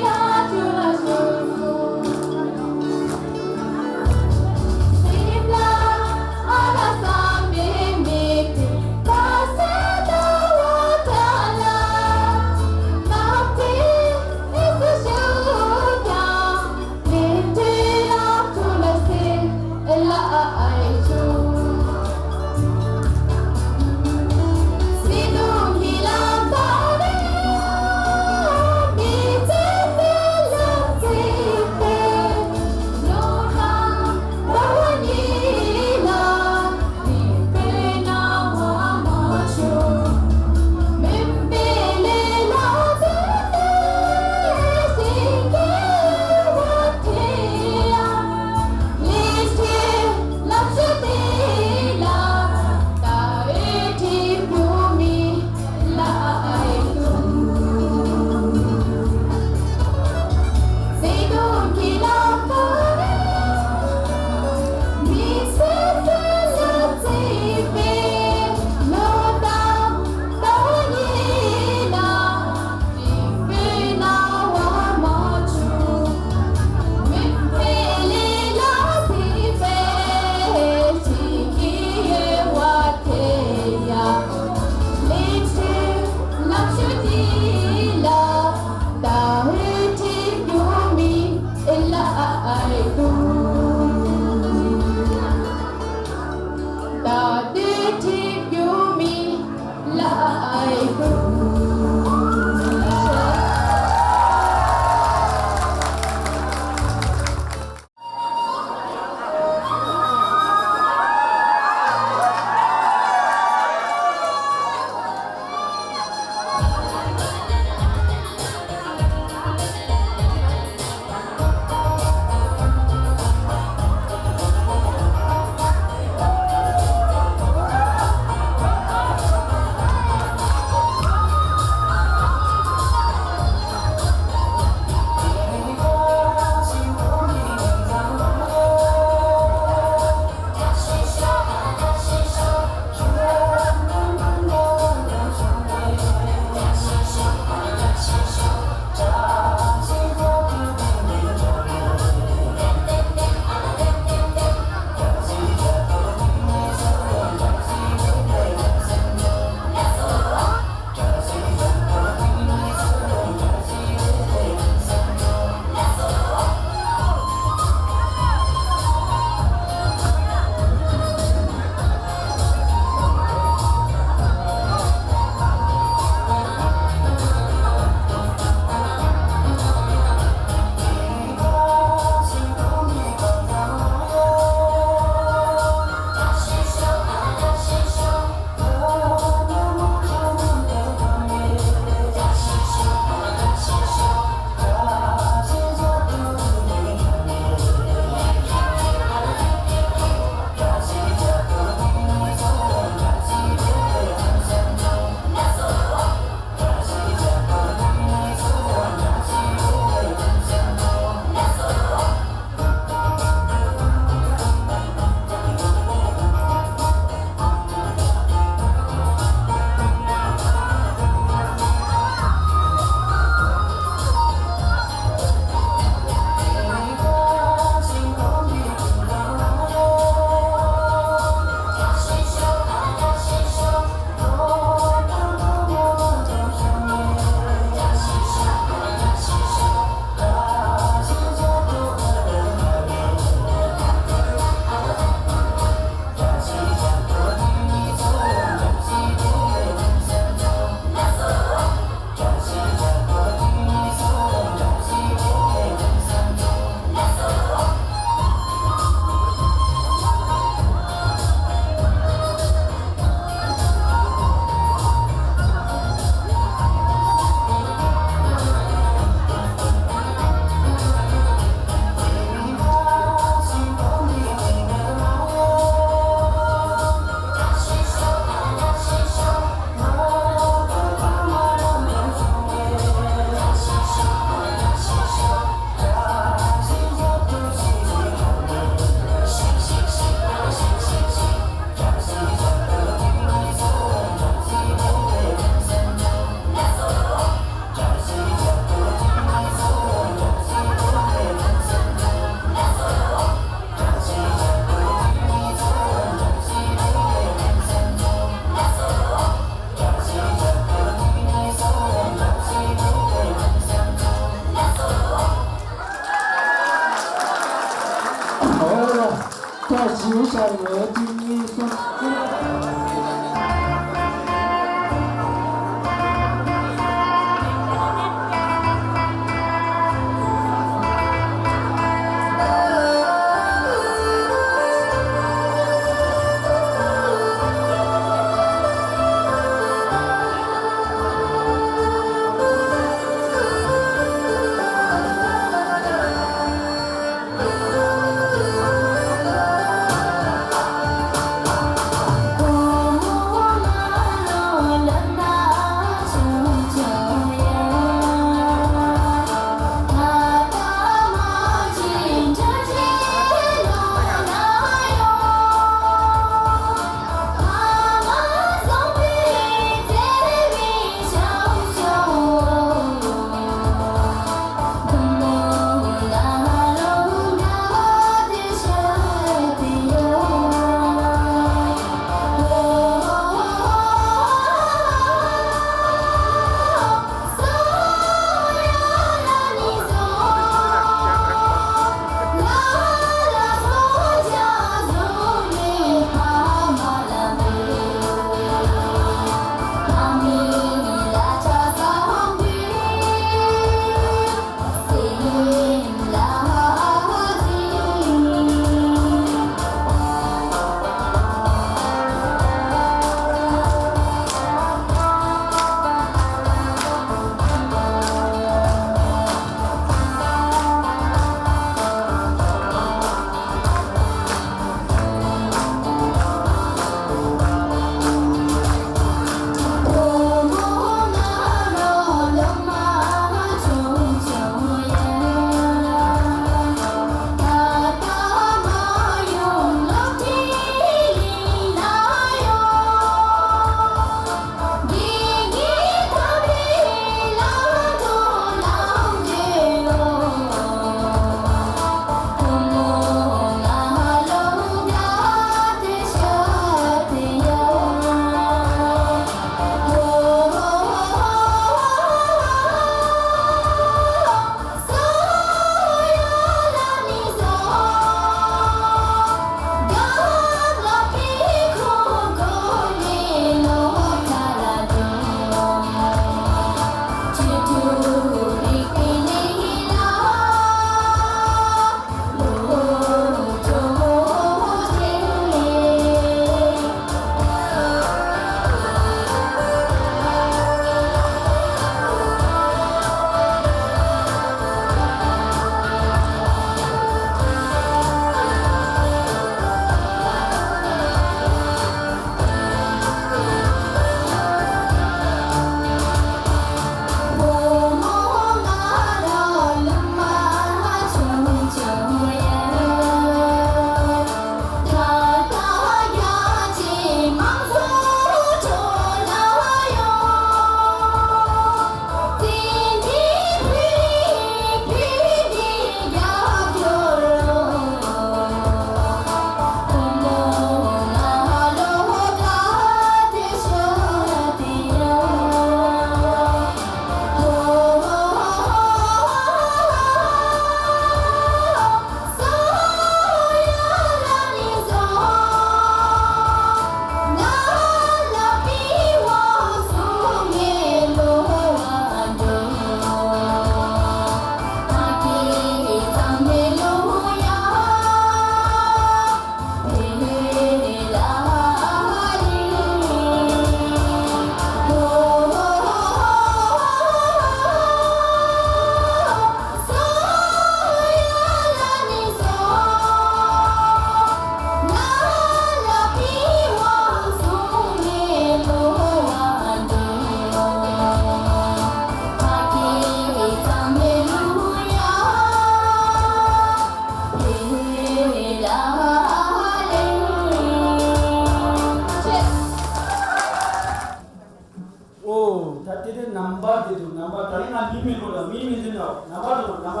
ཨོ། ད་དེ་དེ་རྣམ་པ་དེ་འདུག་རྣམ་པ་ད་རིང་ང་མི་མི་དགོས་ལ་མི་མི་འཛིན་ནོ། རྣམ་པ་དེ་རྣམ་པ་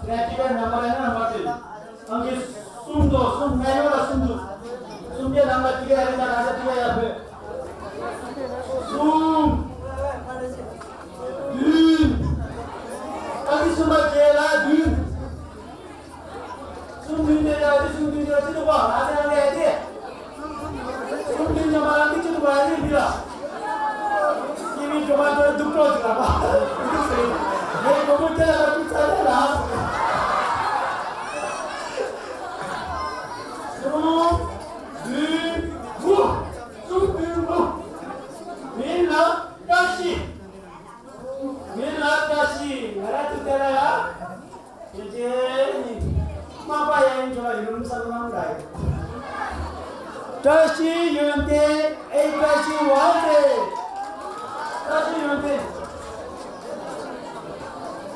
ངས་དེ་ག་རྣམ་པ་ཡང་རྣམ་པ་དེ་ཨང་ཀི་གསུམ་དོ། གསུམ་ངས་ཡོད་ལ་གསུམ་འདུག་གསུམ་དེ་རྣམ་པ་དེ་ག་རེད། ད་ང་ཚོ་དེ་ག་ཡག་པོས་གསུམ་བདུན། ཨང་ཀི་གསུམ་པ་བརྒྱད་ལ་བདུན། གསུམ་བདུན་དེ་ཡག་དེ་གསུམ་བདུན་དེ་ཅི་འདུག་པ་ང་ཚོ་ཡང་ལས་དེ། ཅིག་ལ་པ། ངའི་སྒོར་མོ་ཁྱེད་ལ་ལ་ཅིག་ཚ་ལས་ལ། གསུམ། བདུན། དགུ། གསུམ། བདུན། དགུ། མིང་ལ་བཀྲ་ཤིས། མིང་ལ་བཀྲ་ཤིས། ང་རང་ཚོ་དེ་ལ་ཡ། དེ་རྗེས་ནི་མ་པ་ཡ་ཡིན་ཆོག་ཡིན་ས་ལ་ནང་འདྲ་ཡོད། བཀྲ་ཤིས་ཡོན་ཏན་ཨེ་བཀྲ་ཤིས་ཝང་ཏེ། བཀྲ་ཤིས་ཡོན་ཏན།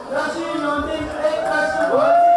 བཀྲ་ཤིས་ཡོན་ཏན་ཨེ་བཀྲ་ཤིས་ཝང་ཏེ།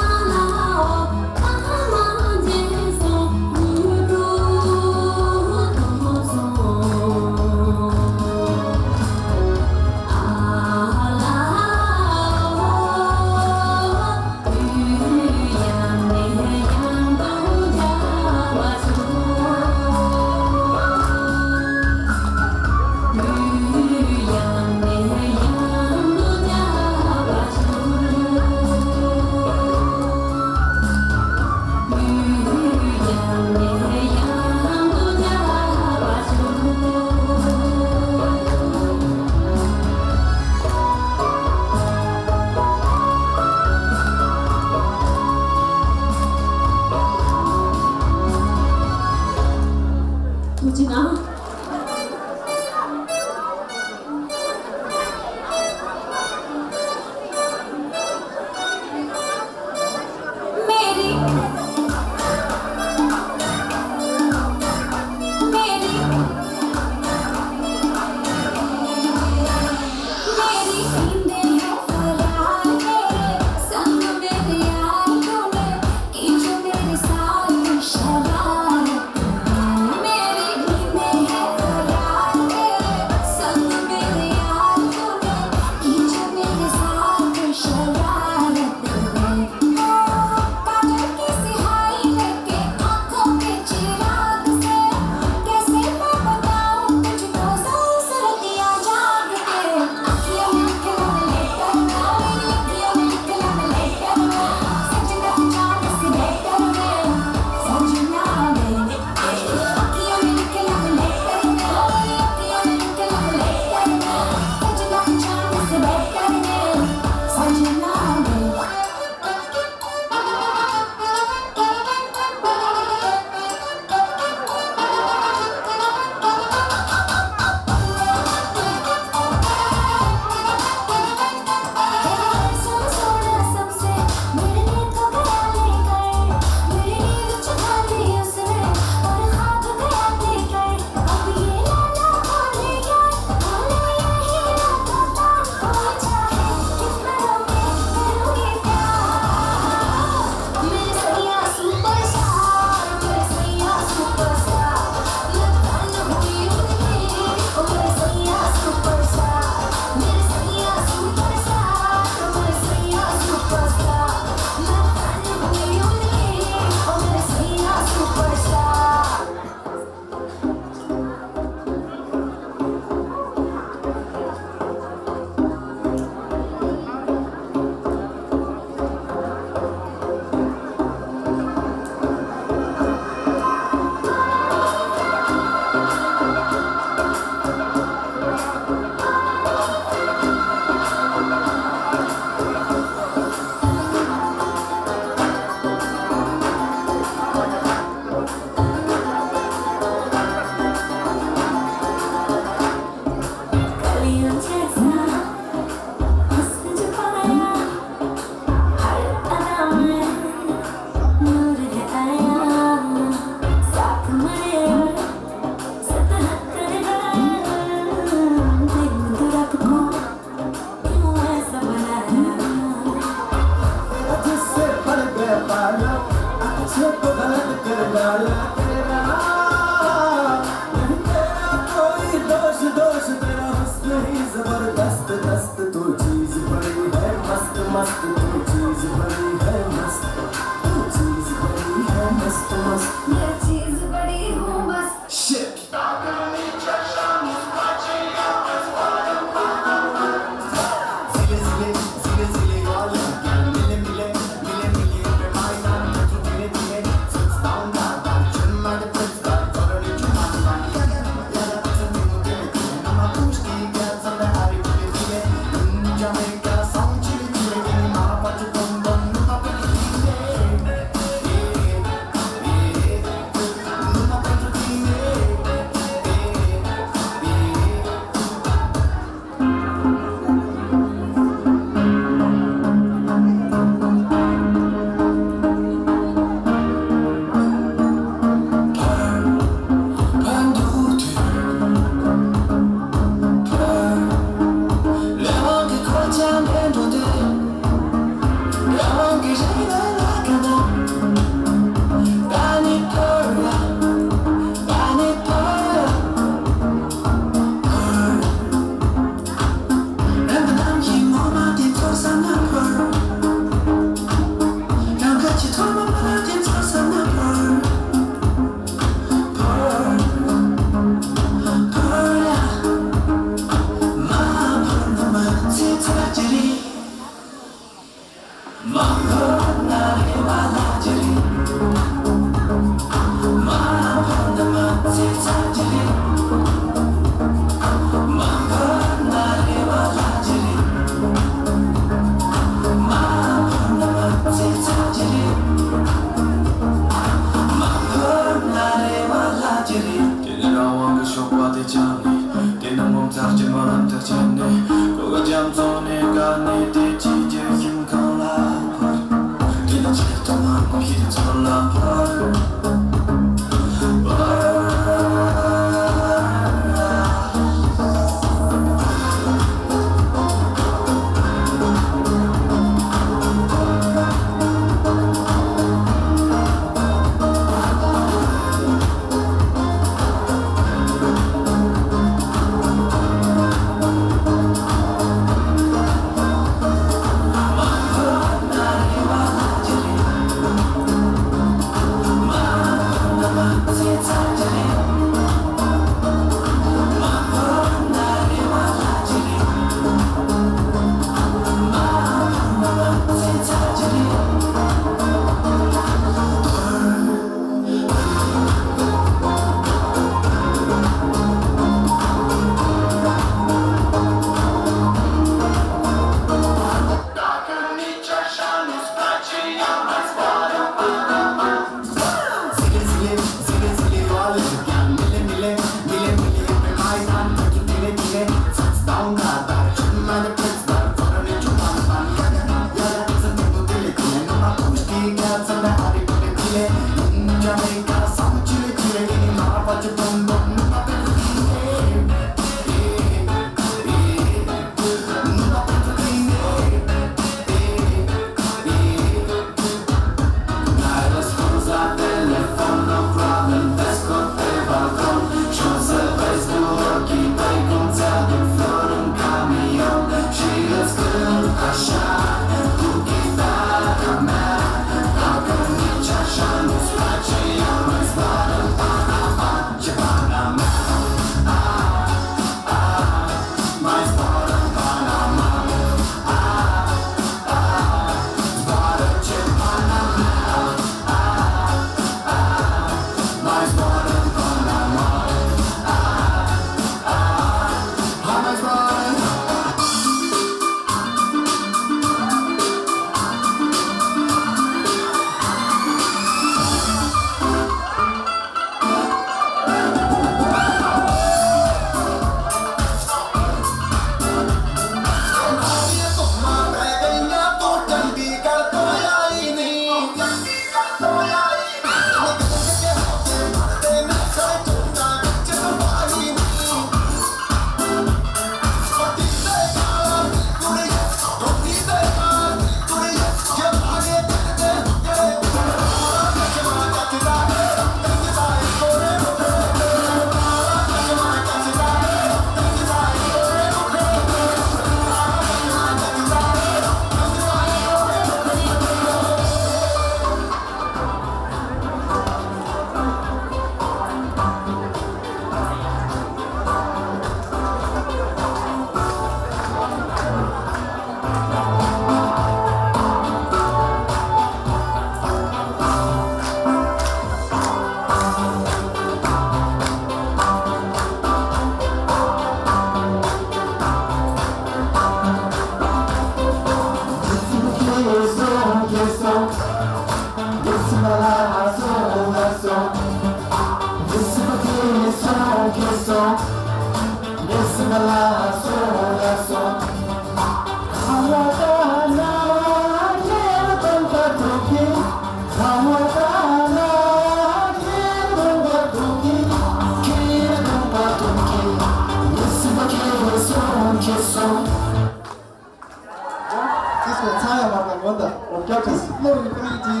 ཁྱེད་ཚོ་ཚང་ཡང་མ་དང་ངོ་དང་འོ་སྐྱབས་ཀྱིས་བློ་ཡི་ཀུན་ཡིད་བྲིས་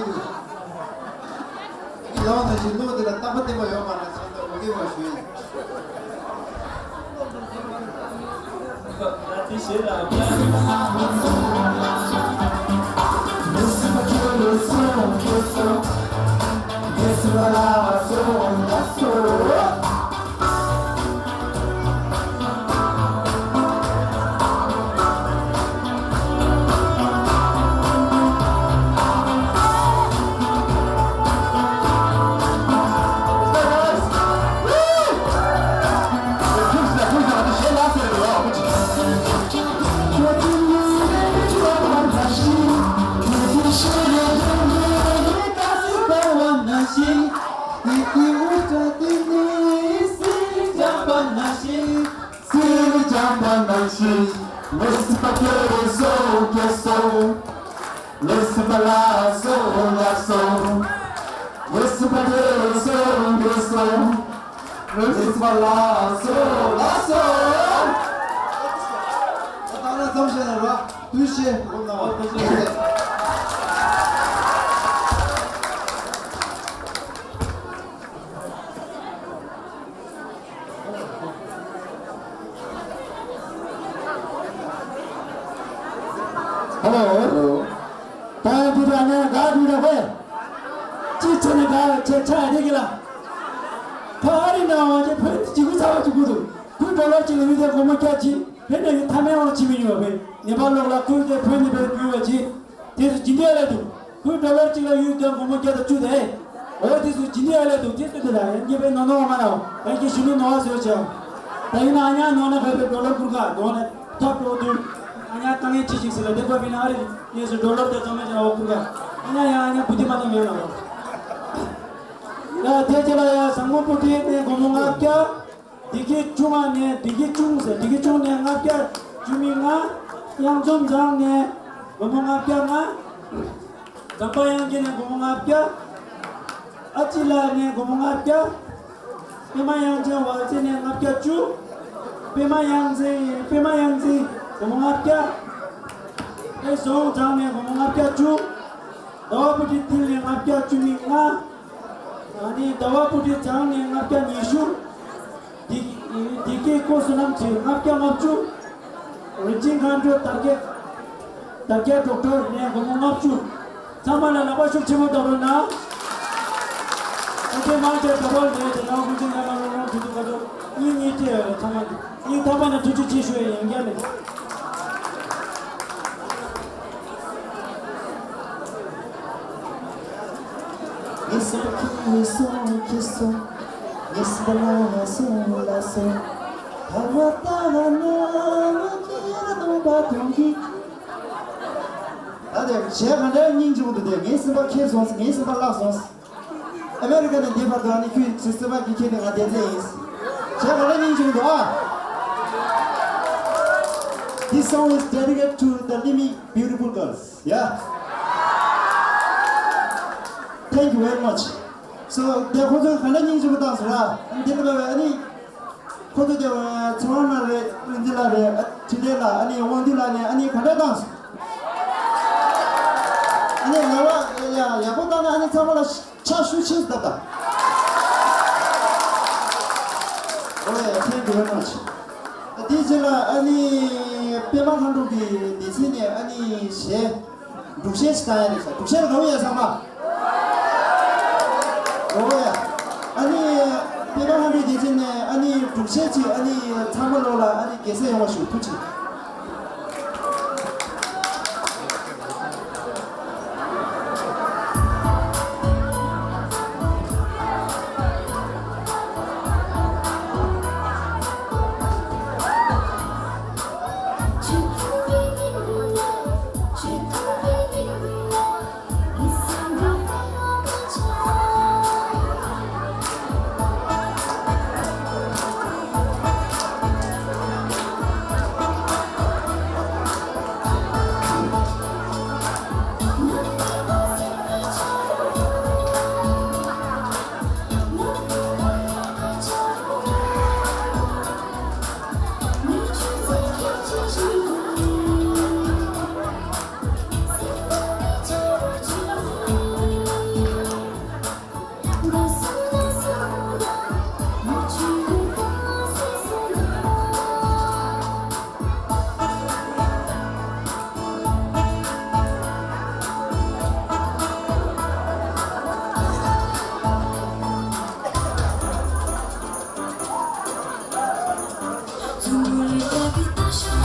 འདུག་ཡང་ན་ཞིག་བློ་འདི་ལ་རྟག་པ་བརྟན་པ་ཡོད་མ་རེད་བསམ་སྟེ་འོ་དེ་བ་ཞུ་ཡིན། མི་སྲིད་པ་སྐྱེ་སོང་སྐྱེ་སོང་། མི་སྲིད་པ་ལ་སོང་ལ་སོང་། མི་སྲིད་པ་སྐྱེ་སོང་སྐྱེ་སོང་། མི་སྲིད་པ་ལ་སོང་ལ་སོང་། ད་ལྟ་ཙམ་བཤད་ན་ར་དུས་ཤེས་ཧོ་ན་བ་དུས་ཤེས། ཧེ་ལོ། ད་ཡང་དེ་ར་ནས་ག་དུས་ར་ཧེ། ཅི་ཆ་ནས་ག་ཆེ་ཆ་ཡ་དེ་གི་ལ། ཁ་ཨ་རི་ནང་བ་ཅེ་ཕན་ཅི་གུ་ཚ་བ་ཅི་གུ་དུ། ཁུ་ཌོ་ལར་ཅི་ལ་ཡུ་དེ་གོ་མོ་ཀྱ་ཅི། ཕན་ན་ཡུ་ཐ་མེ་བ་ཅི་མི་ཉུ་བ་ཕན། ནེ་པ་ལོག་ལ་ཁུ་དེ་ཕན་ནི་ཕན་ཡུ་བ་ཅི། དེ་ཚོ་ཇི་འདྲ་ལས་འདུག་ཁོའི་ཌོ་ལར་གཅིག་ལ་ཡུལ་ལྡན་སྒོར་མོ་བརྒྱ་དང་བཅུ་དེ། འོ་དེ་ཚོ་ཇི་འདྲ་ལས་འདུག་དེ་ཚོ་དེ་ལ་ཡང་ཉེ་བའི་ནོ་ནོ་མ་ར་བ་ཡང་གི་ཞུ་ནི་ནོ་བ་བཟོས་བྱས། ད་ཡིན་ན་ཨ་ཉག་ནོ་ན་བས་པའི་ཌོ་ལར་ཀུར་ག་དོ་ནས་ཐོབ་འགྲོ་དུས། ཨ་ཉག་ཏང་ཡེ་ཆི་ཞིག་ཟེར་ལ་དེ་བ་བི་ན་ཨ་རི་ངས་སུ་ཌོ་ལར་དེ་ཚང་མས་བྱས་བ་ཀུར་ག་ཨ་ཉག་ཡང་ཨ་ཉག་བུ་དེ་མ་ནི་མེད་ན་བ། ཡ་དེ་ཅི་ལ་ཡ་བཟང་མོ་བུ་དེ་ནས་སྒོར་མོ་ལྔ་བརྒྱ། བདེ་སྐྱིད་ཆུང་བ་ནས་བདེ་སྐྱིད་ཆུང་ཟེར་བདེ་སྐྱིད་ཆུང་ནས་ལྔ་བརྒྱ་བཅུ་མི་ལྔ། གཡང་འཛོམས་བཟང་ནས་སྒོར་མོ་ལྔ་བརྒྱ་ལྔ། འཛམ་པ་དབྱངས་ཅན་ནས་སྒོར་མོ་ལྔ་བརྒྱ། ཨ་ཅི་ལགས་ནས་སྒོར་མོ་ལྔ་བརྒྱ། པད་མ་དབྱངས་ཅན་ཝལ་ཙེ་ནས་ལྔ་བརྒྱ་བཅུ། པད་མ་དབྱངས་ཅན་པད་མ་དབྱངས་ཅན་སྒོར་མོ་ལྔ་བརྒྱ། ཨེ་ཟོང་བཟང་ནས་སྒོར་མོ་ལྔ་བརྒྱ་བཅུ། ཟླ་བ་བུ་ཁྲིད་ཐིལ་ནས་ལྔ་བརྒྱ་བཅུ་མི་ལྔ། ཨ་ནི་ཟླ་བ་བུ་ཁྲིད་བྱང་ནས་ལྔ་བརྒྱ་ཉི་ཤུ། བདེ་བདེ་སྐྱིད་ཀོ་བསོད་ནམས་ཚེ་ལྔ་བརྒྱ་ལྔ་བཅུ། རིན་ཆེན་མཁའ་འགྲོ་དར་རྒྱས་དར་རྒྱས་ཌོག་ཊར་ནས་སྒོར་མོ་ལྔ་བཅུ། ཚང་མ་ལ་ལག་པ་ཤུགས་ཆེན་པོ་བརྡབ་རོགས་གནང་། ཨ་ཅེ་མང་ཆེ་བརྡབ་རོགས་ལས་དེ་ནང་ཀུན་གྱི་ངན་པ་རོགས་རོགས་དུས་དུས་ཁ་ཚོ་གཉིས་གཉིས་ཏེ་ཚང་མ་གཉིས་ཐག་པ་ནས་ཐུགས་རྗེ་ཆེ་ཞུ་ཡ་ཡང་བསྐྱར་ནས། ངའི་སེམས་པ་ཁྱེར་སོང་ཁྱེར་སོང་། ངའི་སེམས་པ་ལ་སོང་ལ་སོང་། ཐ་མ་ལྟ་བ་ན་ཁྱེད་རང་སྟོང་པ་མཐོང་གི། ད་དེ་གཞས་ག་འདྲའི་སྙིང་རྗེ་པོ་འདུག་དེ་ངའི་སེམས་པ་ཁྱེར་སོང་ངའི་སེམས་པ་བརླག་སོང་། ཨ་མེ་རི་ཀ་ནས་འདི་བར་དུ་ཨ་ནི་ཁྱོད་ཚོའི་སེམས་པ་ཁྱེར་ནས་ང་བསྡད་ནས་ཡིན། གཞས་ག་འདྲའི་སྙིང་རྗེ་པོ་འདུག་ཨ། This song is dedicated to the Limit beautiful girls. Yeah. Thank you very much. So དེ་ཁོ་ཚོས་ག་འདྲ་སྙིང་རྗེ་པོ་བཏང་སོང་ར། འདི་ལ་བས་ཨ་ནི་ཁོ་ཚོ་དེ་ཚོ་ན་རེད་རིན་ཆེན་ལགས་རེད་འཕྲིན་ལས་ལགས་ཨ་ནི་དབང་འདུས་ལགས་ནས་ཨ་ནི་ག་འདྲ་བཏང་སོང་། ཨ་ནི་ལ་བ་ཡ་ཡག་པོ་བཏང་ན་ཨ་ནི་ཚང་མ་ལ་ཕྱག་ཤུགས་ཆེ་ཙམ་བཏབ་དང་། ཨོ་ཡ་thank you very much། དེའི་རྗེས་ལ་ཨ་ནི་པད་མ་ལྷ་འབྲོག་གི་སྡེ་ཚན་ནས་ཨ་ནི་གཞས་འབྲུག་གཞས་ཤིག་བཏང་ཡ་རེད་ཤག་འབྲུག་གཞས་ལ་དགའ་བོ་ཡ་ཚང་མ། ཨོ་ཡ། ཨ་ནི་པད་མ་ལྷ་འབྲོག་སྡེ་ཚན་ནས་ཨ་ནི་འབྲུག་གཞས་ཅིག་ཨ་ནི་ཚང་མ་ལོ་ལ་ཨ་ནི་རྒྱལ་སྲས་ཡོང་བ་ཞུ་ཐུགས་རྗེ་ཆེ།